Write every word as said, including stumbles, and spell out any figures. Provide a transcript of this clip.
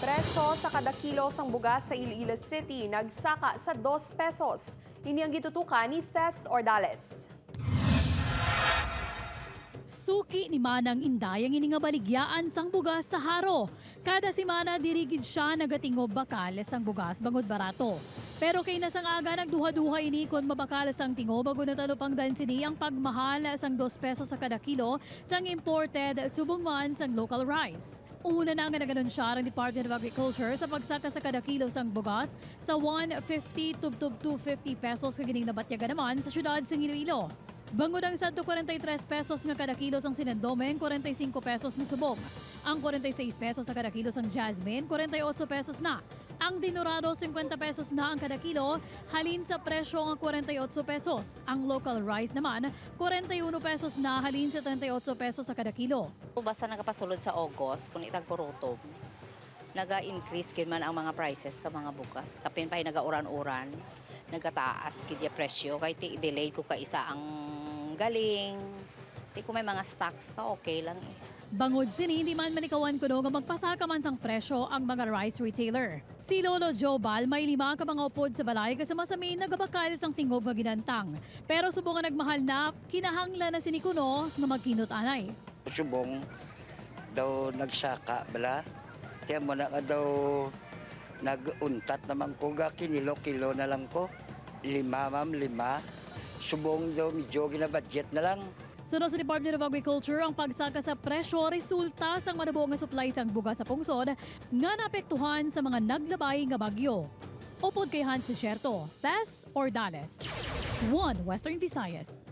Presyo sa kada kilo sang bugas sa Iloilo City nagsaka sa dos pesos. Ini ang gitutukan ni Tess Ordales. Suki ni Manang Inday ang ini nga baligyaan sang bugas sa Jaro. Kada semana, diri gid sia nagatingob bakal sang bugas bangod barato. Pero kay na sang aga, nagduha-duha ini kon mabakal sang tingob, agud natalupangdan sini ang pagmahal sang dos pesos sa kada kilo sang imported subong man sang local rice. Una na nga nag-anunsiyar ang Department of Agriculture sa pagsaka sa kada kilo sang bugas sa one fifty tubtob two fifty pesos, kag ining nabatyagan naman sa siyudad sang Iloilo. Bangod ang sadto kwarenta y tres pesos nga kada kilo sang sinandomeng, kwarenta y singko pesos na subong. Ang kwarenta y seis pesos sa kada kilo sang jasmine, kwarenta y otso pesos na. Ang dinorado, singkwenta pesos na ang kada kilo, halin sa presyo nga kwarenta y otso pesos. Ang local rice naman, kwarenta y uno pesos na, halin sa treinta y ocho pesos sa kada kilo. Basta nagapasulod sa August, kung itag kurutob, naga-increase gid man ang mga prices ka mga bugas. Kapin pa nagauran-uran, nagataas gid ya presyo. Kay ti delayed ko ka isa ang galing. Ti ko may mga stocks ka, okay lang eh. Bangod sini, hindi man manikawan kuno nga magpasaka man sang presyo ang mga rice retailer. Si Lolo Joe Bal may lima ka mga upod sa balay, kasama sa main nagabakal sang tingob nga ginantang. Pero subong nga nagmahal na, kinahanglan na sini kuno nga magkinot anay. Subong daw nagsaka bala. Tiyan mo na nga daw nag-untat naman ko, ga kinilo-kilo na lang ko. Lima, ma'am, lima. Subong daw medyo ginabudget na lang. Suno sa Department of Agriculture, ang pagsaka sa presyo resulta sang manubo nga supply sang bugas sa pungsod nga naapektuhan sa mga naglabay nga bagyo. Upod kay Hans Desierto, Tess Ordales, One Western Visayas.